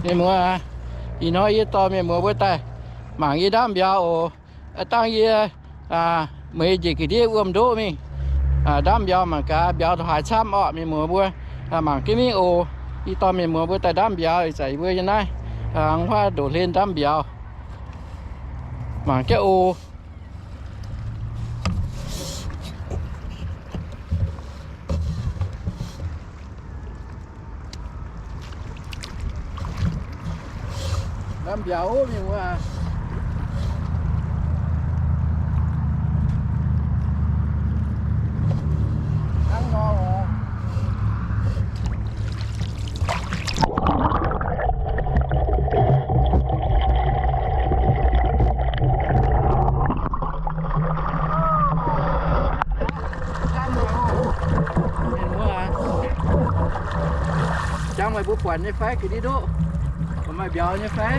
Mienh muoz, ih hnoi yie dorh mienh muoz mbuo daaih mangc yie ndaamv mbiauz oc. Aav dangh yie meih njiec ga'ndiev wuom ndoqv mingh, ndaamv mbiauz mangc gaax, mbiauz ndongc haaix camv orqc. Mienh muoz mbuo mangc jienv mingh oc. Yie dorh mienh muoz mbuo daaih ndaamv mbiauz, ih zanc yie mbuo nyei naaiv hnangv huaav ndoqc hlen ndaamv mbiauz. Mangc jienv oc. Ndaamv mbiauz mienh muoz. Hnangv nor oc. Jangx meih mbuo buatc nyei fai? Ga'ndiev ndoqv, buatc maaih mbiauz nyei fai?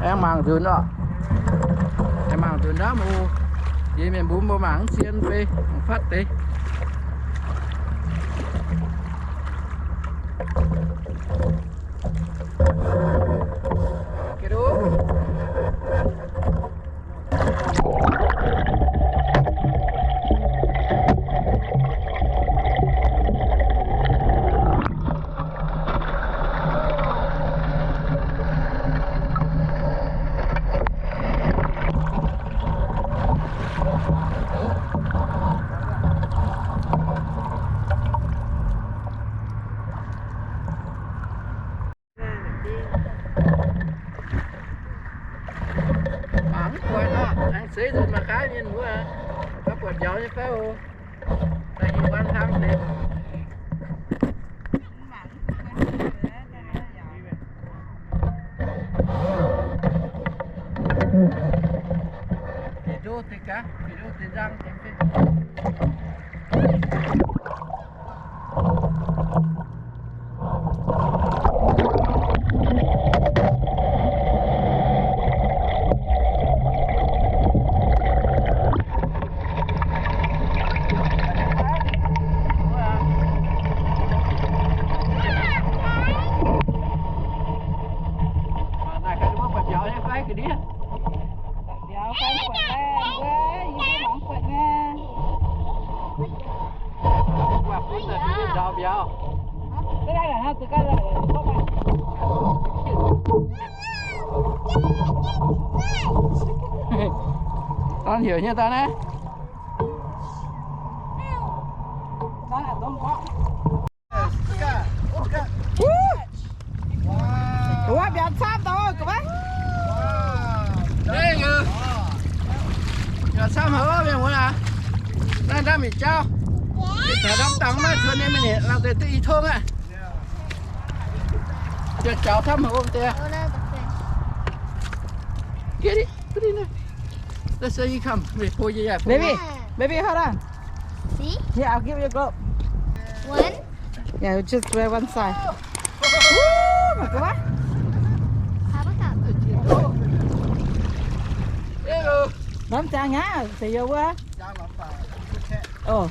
Aengx mangc nzunc oc. Aengx mangc nzunc ndaamv oc. Yie mienh mbuo mbuo mangc mv zien fai mangc fatv deix. Mangc mv buatc oc. Aengx seix nzunc mangc gaax mienh mbuo, mbuo buatc mbiauz nyei fai oc. Daaih hiuv wuov hlang deix. Bieqc ndoqv deix gaax, bieqc ndoqv deix nzang deix. Naaiv ganh mbuo buatc mbiauz nyei fai ga'ndiev? Mbiauz fai buatc maiv? Mbuo yie mbuo mangc buatc nyei. Mbuo buatc mbiauz. Dorn heuc nyei daaih naaiv. Wuov, mbiauz camv daaih, ga'maiv. Mbiauz camv haic, mienh muoz aac. Naaiv ndaamv-mbiauz jauv. Taux ndaamv-dangh maiv cuotv nyei mingh, laangz deix duqv i tong aqv. Mbiauz jauv camv haic wuov deix. Get it, put it in there. Let's say you come. Wait, pull, yeah, yeah, pull. Baby, baby, hold on. See? Yeah, I'll give you a globe. One. Yeah, just wear one side. Woo, mangc gaax. Lamh ziangx aqv, se yie wuov. Oh.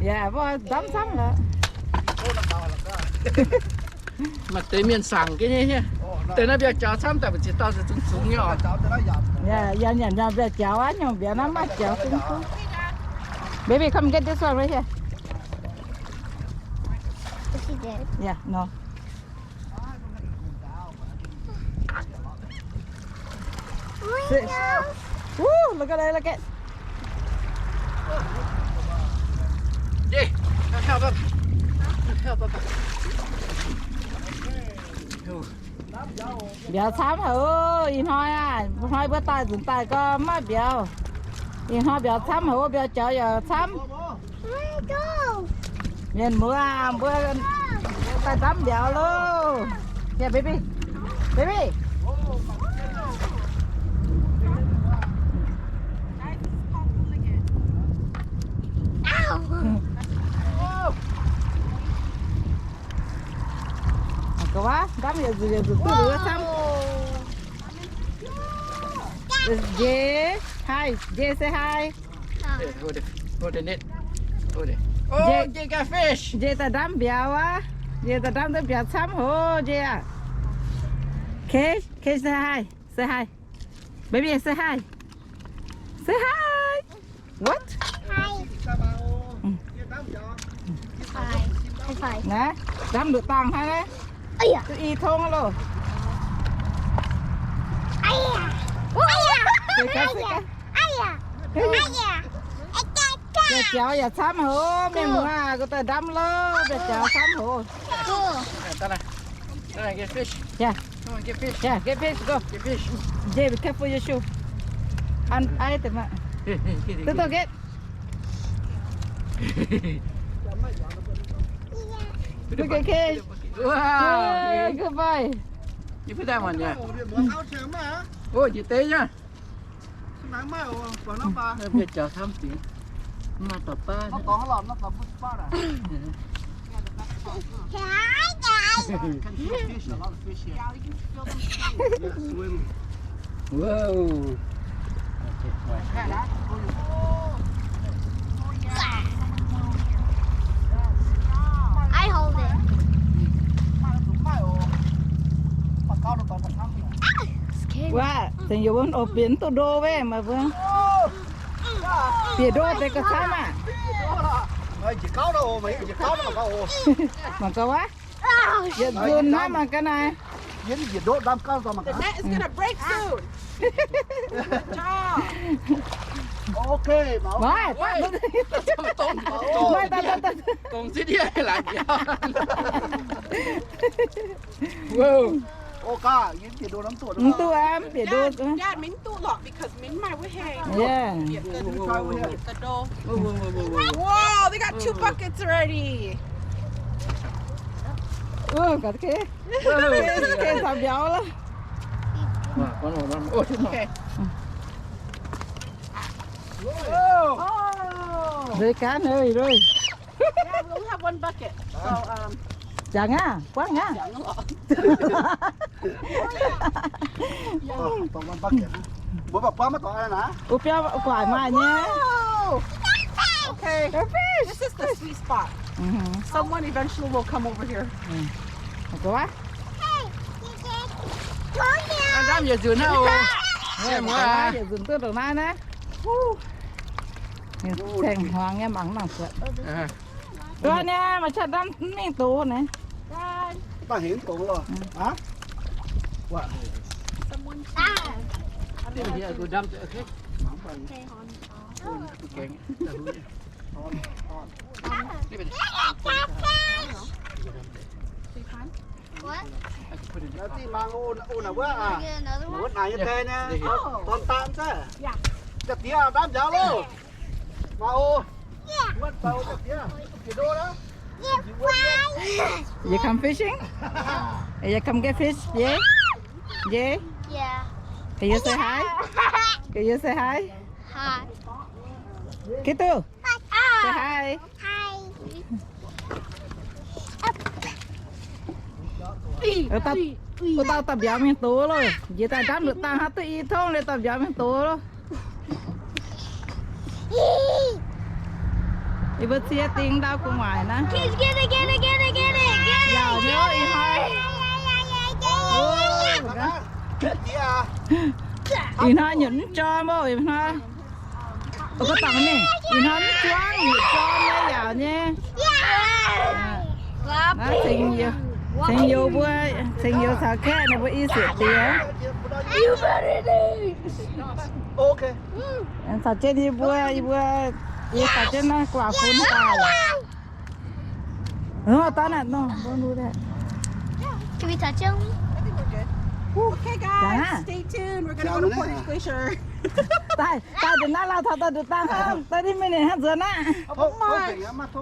Yeah, mbuo ndamv camv lorqc. Maaih deix mienh saangc jienv nyei hieh. Deix naaiv mbiauz jaux camv daaih mbu'ziex dauh zungv zungx nyei oc. Yaac nyanc nyanc mbiauz jaux aqv, nyungc mbiauz naaiv maaih jaux zungv zungv. Baby, come get this one right here. Yeah, no. Sit. Woo, look at it, look at it. Mbiauz camv haic oc, ih hnoi aqv. Hnoi mbuo daaih nzunc daaih gorngv maiv mbiauz. Ih hnoi mbiauz camv haic oc, mbiauz jaux yaac camv. Mienh muoz, mbuo daaih ndamv mbiauz loh. Here, baby. Baby. Waav, ndamv yietc nzunc yietc nzunc duqv liuz wuov camv. Jay, hi, Jay, say hi. Hey, hold it, hold the net. Hold it. Oh, Jay, Jay got fish. Jay daaih ndamv mbiauz aqv. Jay daaih ndamv duqv mbiauz camv hoc, Jay aac. Kei, Kei, say hi. Say hi. Baby, say hi. Say hi. What? Hi. Hi. Hi. Naaiv, ndamv nduqc dangh hnangv naaiv. Duqv i tong loh. Ih, jauv yaac camv hoc, mienh muoz aac, gu'daaih ndamv loh, mbiauz jauv camv hoc. Get fish. Yeah. Come on, get fish. Yeah, get fish, go. Get fish. Jay, be careful your shoe. An, ai, te ma. Hey, hey, hey, hey. Tuh, tuh, get. Look at Kei. Wow. Hey, good boy. You put that one, yeah. Oh, you stay, yeah. Mbiauz jauv camv jiex. Mv maaih dorh baav. Whoa. I hold it. It's okay. Wuov, zengc youz wuov oc, bieqc mv duqv ndo wuov, maiv mbuo. Bieqc ndo deix ga'camv aqv. Mangc gaax wuov. Yietc nzunc hnangv mangc gaax naaiv. The net is gonna break soon. Good job. Maiv, maiv, maiv, dongh zieqv ndiev laaix mbiauz. Wow. Mv duqv aqv, mv bieqc ndo. Dad, mingh duqv lorqc, because mingh maaih wuov heng. Yeah. Bieqc ga'ndo. Whoa, they got two buckets already. Ov, ga'kei. Ga'kei caux mbiauz lorqc. Okay. Nzueic gaax nor, ih ndorm. Yeah, we only have one bucket. So, um, jangx aqv, buangv aqv. Mbuo mv baac buangv maiv dorngx aqv naaic. Wuov biauv guaax maaih nyei. Whoa! Okay. This is the sweet spot. Someone eventually will come over here. Ndamv yietc nzunc hnangv oc. Yietc nzunc duqv ndongc naaiv naaiv. Tengx hmuangx nyei mangc mangc buatc. Duqv nyei, maaih qaqv ndamv mingh doz naaiv. Daaih hengx doz loh. Aav. Zinh mangc o, o naaic wuov aac, wuov naaic nyei die nyei, dorn daan zaqv. Jaa-diex ndamv njaaux loh. Mangc o. Wuov dauh jaa-diex, jiex ndo aqv. You come fishing? You come get fish? Yeah? Yeah? Can you say hi? Can you say hi? Hi. Kitu, say hi. Hi. Wuov dauh, wuov dauh dorh mbiauz mingh doz loh. Njiec daaih ndamv nduqc dangh hnangv duqv i tongv liuz dorh mbiauz mingh doz loh. Yie mbuo cie ding ndau gu'nguaaic naaiv. Yaauc nyei ov, ih hnoi. Ih hnoi nyutc mv jorm ov, ih hnoi. Ov, gorngv dangh mingh, ih hnoi mv juangv, nyutc jorm nyei, yaauc nyei. Naaiv ceng youz, ceng youz mbuo, ceng youz caux kaeqv ninh mbuo i sieqv diex. Caux jienv yie mbuo, yie mbuo, yie caux jienv naaiv guaax fun daaih. Ov, daaih naaic, no, don't do that. Can we touch him? Okay, guys, stay tuned. We're gonna go to Portage Glacier. Daaih, daaih nduqc naaiv lauh taux daaih nduqc dangh hnangv, thirty minutes hnangv nzuonx aqv.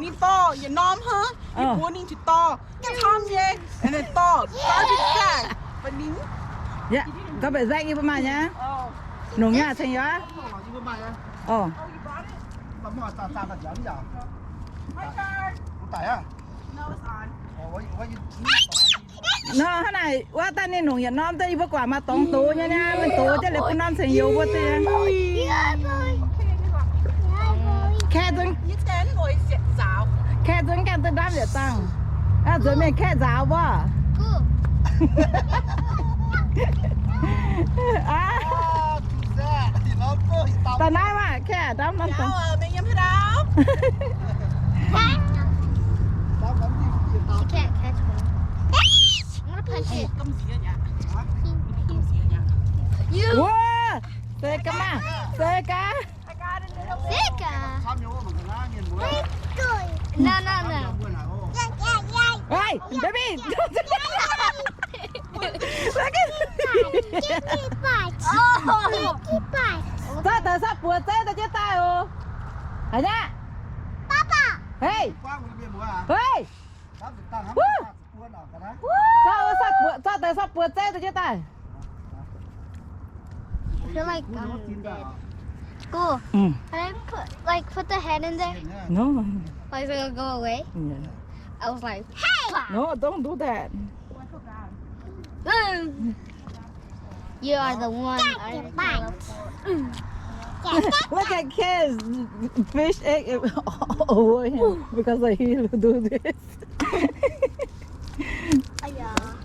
Ninh dorh yietc norm hnangv, yie mbuo ninh jiez dorh camv nyei, and then dorh garbage bag, but ninh, yaac, garbage bag yie mbuo maaih nyei. Nongx nyei ceng youz. Ov. Nor, hnangv naaic wuov daaih ninh longc yietc norm deix yie mbuo guangc maaih dorngx doz nyei niaa, mingh doz jienv liuz bun norm ceng youz mbuo deix. Kaeqv nzunc, kaeqv nzunc gaengh duqv ndamv yietc dangh. Aa, nzuonx mingh kaeqv nzaaux mbuo. Da'naaiv maah, kaeqv ndamv norm dorngx. She can't catch one. I'm gonna punch it. Wuov, se gaax maah, se gaax. Sega. No, no, no. Hey, baby. Look at Zorqv deix saqv buoz zeiv daaih jienv daaih oc. Haaix nyungc? Hey. Hey. Zorqv, zorqv deix saqv buoz zeiv daaih jienv daaih. I feel like, um, go. Mm. Can I put, like, put the head in there? No. Like, it'll go away? Yeah. I was like, hey! No, don't do that. You are the one. Look at kids. Fish egg over him because, like, he do this.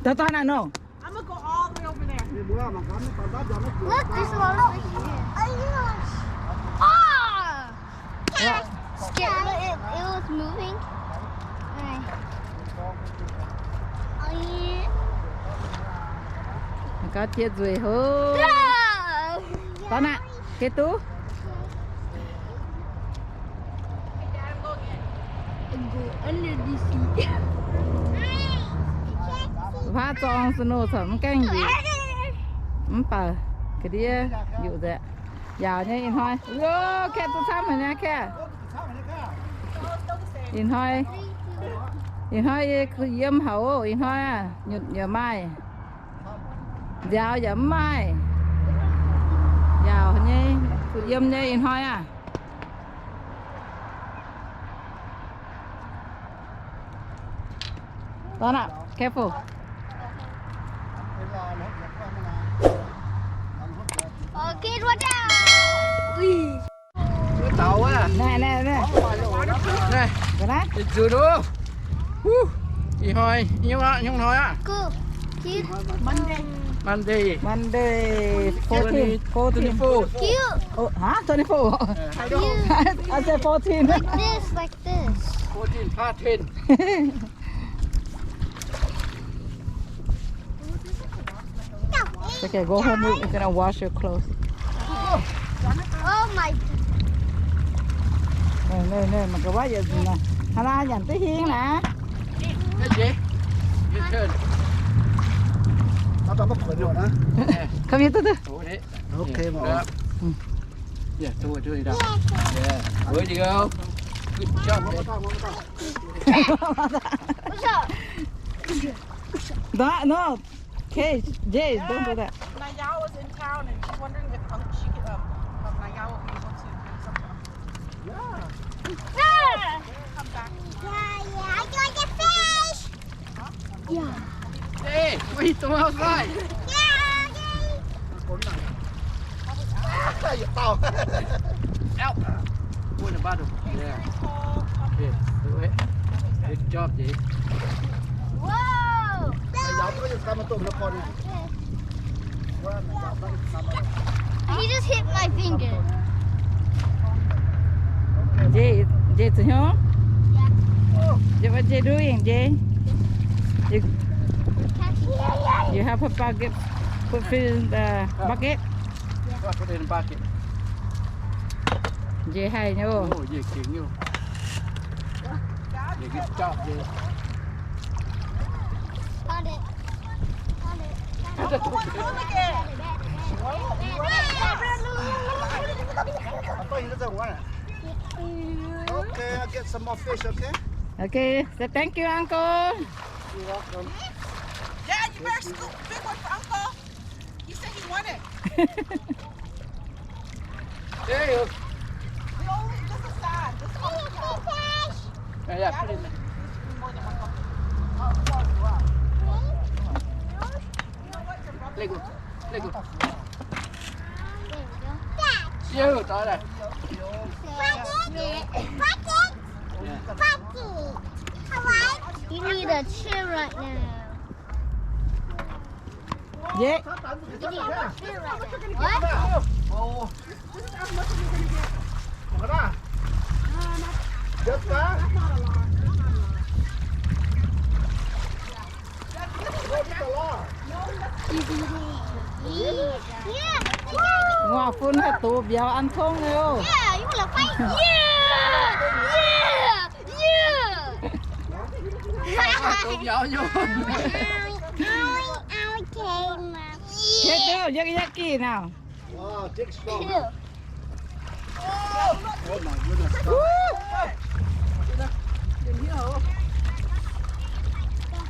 Tao tao naaic no. I'm gonna go all the way over there. Look, there's a lot of fish here. Ah! Skip, look, it, it was moving. Gauv jiex nzueic hov. Taux naaic, geh duqv. Haav zorng snow corc mv gaengh njiec, mv baac ga'ndiev yuqc nzengc. Yaauc nyei ih hnoi. Kaeqv duqv camv haic nyei kaeqv. Ih hnoi, ih hnoi yie yiem hauc ov, ih hnoi aah, nyutc yaac maaih, nziaaux yaac mv maaih. Yaauc nyei, yiem nyei ih hnoi aah. Careful. Okay, what now? Naaiv, naaiv, naaiv. Naaiv, naaiv. Ih hnoi, ih hnoi aqv. Monday. Monday. Monday, fourteen, fourteen. Twenty-four. Oh, huh? Twenty-four. I said fourteen. Like this, like this. Fourteen, past ten. Okay, go home. We're gonna wash your clothes. Oh my. Ninh, ninh, ninh, mangc gaax wuov yietc nzunc naaic. Hnangv naaiv nyanc duqv hingh naaic. Come here, duqv duqv. Okay, mor. Yeah, do it, do it. Yeah. Way to go. Good job. That, no. Okay, Jay, don't do that. Nayao was in town and she's wondering if, um, she could, um, um, Nayao will be able to do something. Yeah. Yeah. Come back. Yeah, yeah, I got the fish. Yeah. Hey, what are you throwing outside? Yeah, okay. Out. Put in the bottom. Yeah. Okay, do it. Good job, Jay. Whoa! He just hit my finger. Jay, Jay, Jay, what Jay doing, Jay? You, you have a bucket, put fish in the bucket? Yeah. Put it in the bucket. Jay haih nyei. Oh, Jay gengh nyei. Jay good job, Jay. Found it. Found it. Found it. Okay, I'll get some more fish, okay? Okay, so thank you, Uncle. You're welcome. Dad, you better scoop a big one for Uncle. He said he wanted. There you go. We only, this is sad. This is only, yeah, yeah, put it in there. This is more than one bucket. Oh, sorry, wow. Let go. Let go. Siou, daaih. You need a chair right now. Yeah. You need a chair right now. What? Nguaaz fun haih dox mbiauz an tongv nyei oc. Tengx duqv yie, yie gih naaic.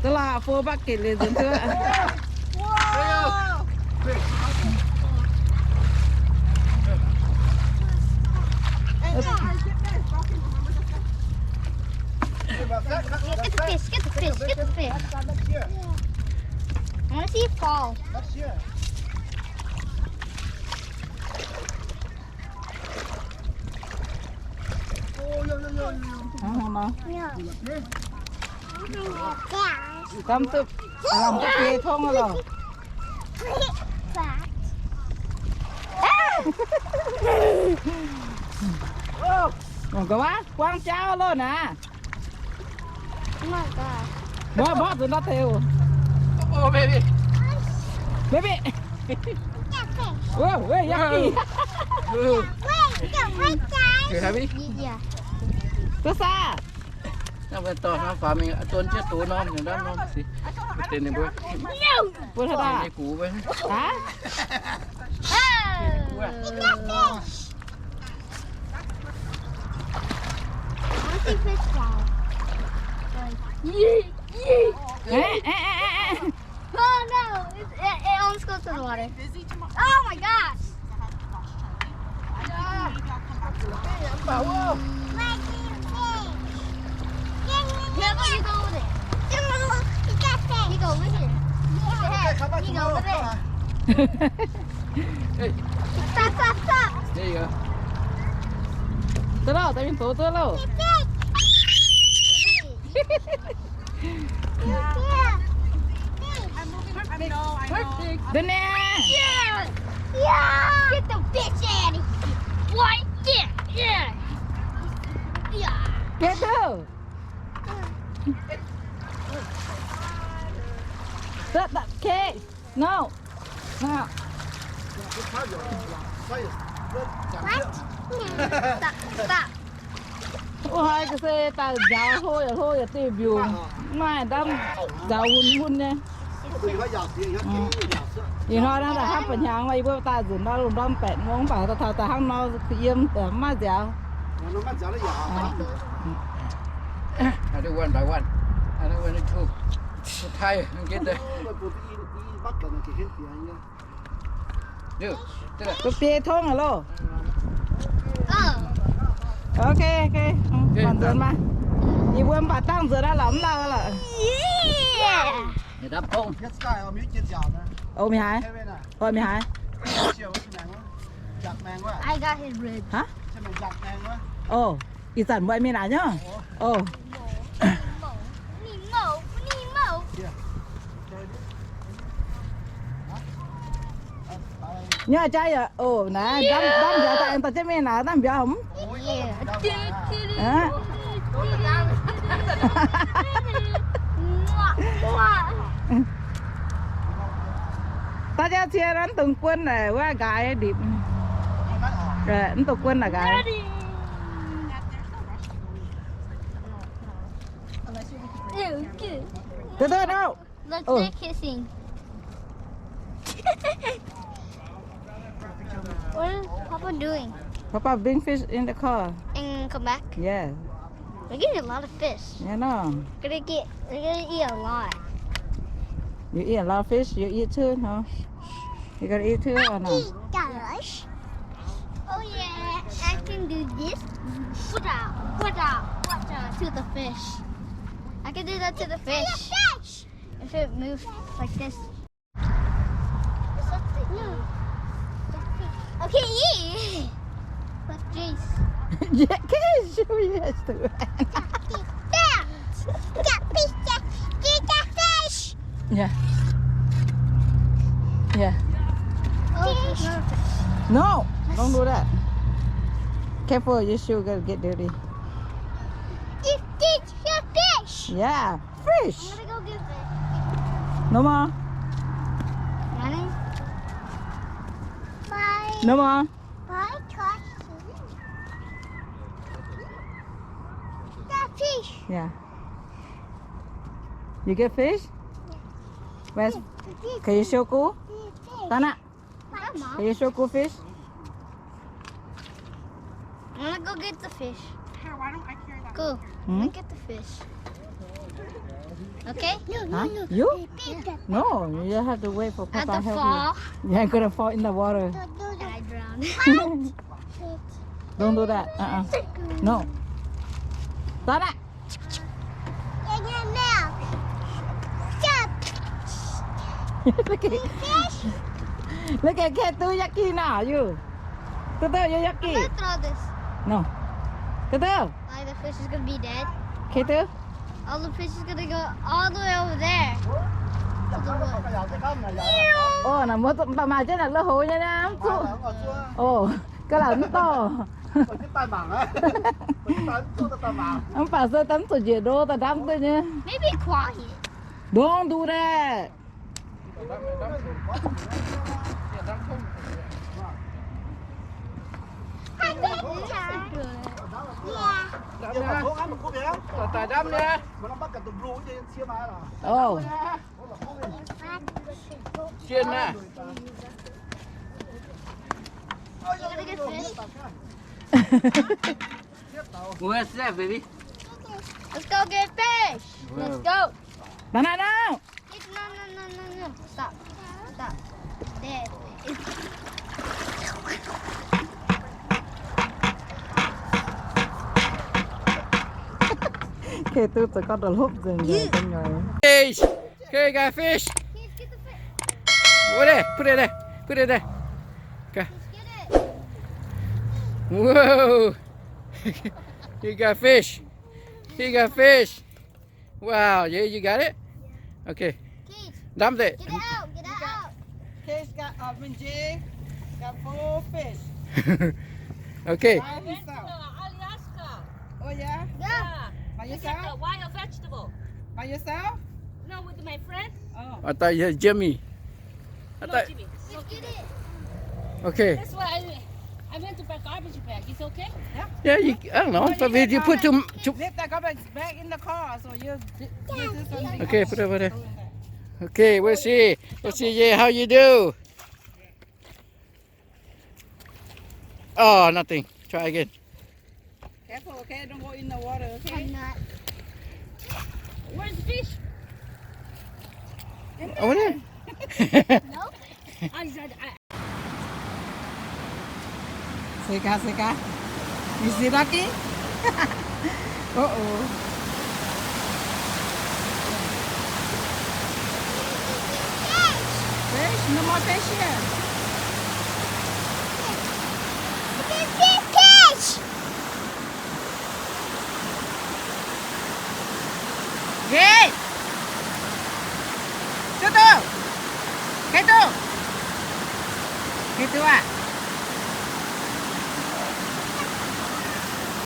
Da'laatc fo bucket liuz nzunc duqv. Get the fish, get the fish, get the fish. I wanna see it fall. Tam duqv lamh duqv biei tongv loh. Mangc gaax wuov, buangv jauv loh naaic. Mborqv, mborqv zuqc ndau deix oc. Baby. Baby. Whoa, wait, yucky. Duqv saah? Naaiv mbuo dorh hnangv faaux mingh, don jienv doz norm, norm si. Deix ninh mbuo. Mbuo taux daaih. Haaix? I see fish fly. Like, yee, yee. Eh, eh, eh, eh, eh. Oh no! It, it, it almost goes to the water. Oh my gosh! Look at you go over there. You go over here. You go over there. Stop, stop, stop. There you go. Duqv lauh, daaih mingh doz duqv lauh. Perfect. Perfect. Da'nyeic. Yeah. Yeah. Get the fish out of here. Boy, yeah, yeah. Yeah. Get out. That, that, okay. No. No. What? Stop, stop. Wuov hnoi ga'sie daaih nzaaux hlo yaac hlo yaac diuh mbiungc, maaih ndamv nzaaux hun hun nyei. Ih hnoi naaiv daaih hnangv ba'hnyangx, yie mbuo daaih nzunc nor lungh ndorm baeqc mong, mv baac taux daaih hnangv nor yiem maiv nzaaux. Mbuo biei tongv aqv loh. Ok, ok. Mv baac nzuonx maah. Yie mbuo mv baac dangh nzuonx aqv lorqc, mv lauh lorqc. O, mingh haaix? O, mingh haaix? Haaix? O, ih zanc mbuo mingh naaic nyei. O. Nyei jaaix yaac, o, naaiv ndamv mbiauz daaih aengx dorh jienv mingh naaic, ndamv mbiauz hmz. Daaih jaax cie naaiv dongh guon naaic wuov nqaaix ndipc. Mv dongh guon naaic nqaaix. Duh duh nor. Look, they're kissing. What is Papa doing? Papa bring fish in the car. And come back? Yeah. We're getting a lot of fish. Yeah, I know. Gonna get, we're gonna eat a lot. You eat a lot of fish? You eat too, no? You gonna eat too or no? Eat, gosh. Oh yeah, I can do this. What up? What up? What up to the fish? I can do that to the fish. If it moves like this. Okay, eat. But please. Yeah, can you show me this too? Got fish, got fish, got fish. Yeah. Yeah. Oh, fish. No, don't do that. Careful, your shoe gonna get dirty. This, this, your fish. Yeah, fish. I'm gonna go get fish. No more. Running. Bye. No more. Bye, Josh. That fish. Yeah. You get fish? Where's, can you show Gu? Tana, can you show Gu fish? I wanna go get the fish. Here, why don't I carry that? Go. Hmm? Go get the fish. Okay? Huh? You? No, you have to wait for Papa help you. You're gonna fall in the water. I drown. Don't do that. Uh-uh. No. Tana. Look at, look at Katu Yaki now, you. Tutu, you Yaki. I'm gonna throw this. No. Tutu. Like, the fish is gonna be dead. Katu. All the fish is gonna go all the way over there to the woods. Oh, naaiv mbuo mv baac maaih jienv naaic la'houc nyei naaiv mv zuqc. Oh, ga'laauc mv dorh. Mv baac se daaih mv zuqc njiec ndo daaih ndamv duqv nyei. Maybe quiet. Don't do that. Taaih ndamv nyei. Oh. Jien naaiv. Where's that, baby? Let's go get fish. Let's go. No, no, no. No, no, no, no, no. Stop. Stop. There. Okay, dude, I got the hook then. Fish. Okay, got fish. Over there. Put it there. Put it there. Okay. Whoa. You got fish. You got fish. Wow, yeah, you got it? Yeah. Okay. Keith, dump it. Get it out, get it out. Keith got, uh, Minji got four fish. Okay. By himself. Alaska. Oh, yeah? Yeah. By yourself? It's like a wild vegetable. By yourself? No, with my friend. Oh. I thought you had Jimmy. I thought. Okay. That's why I, I went to pack garbage bag. It's okay? Yeah, you, I don't know. But you put too, too. Leave the garbage bag in the car, so you, this is something. Okay, put it over there. Okay, we'll see. We'll see, yeah, how you do. Oh, nothing. Try again. Careful, okay? Don't go in the water, okay? I'm not. Where's the fish? Over there. Nope. I said, I สวยกะ สวยกะ Is it lucky? Uh-oh. Fish? No more fish here. Fish! Hey! Tutu! Hey, Tutu! Hey, Tutu ah!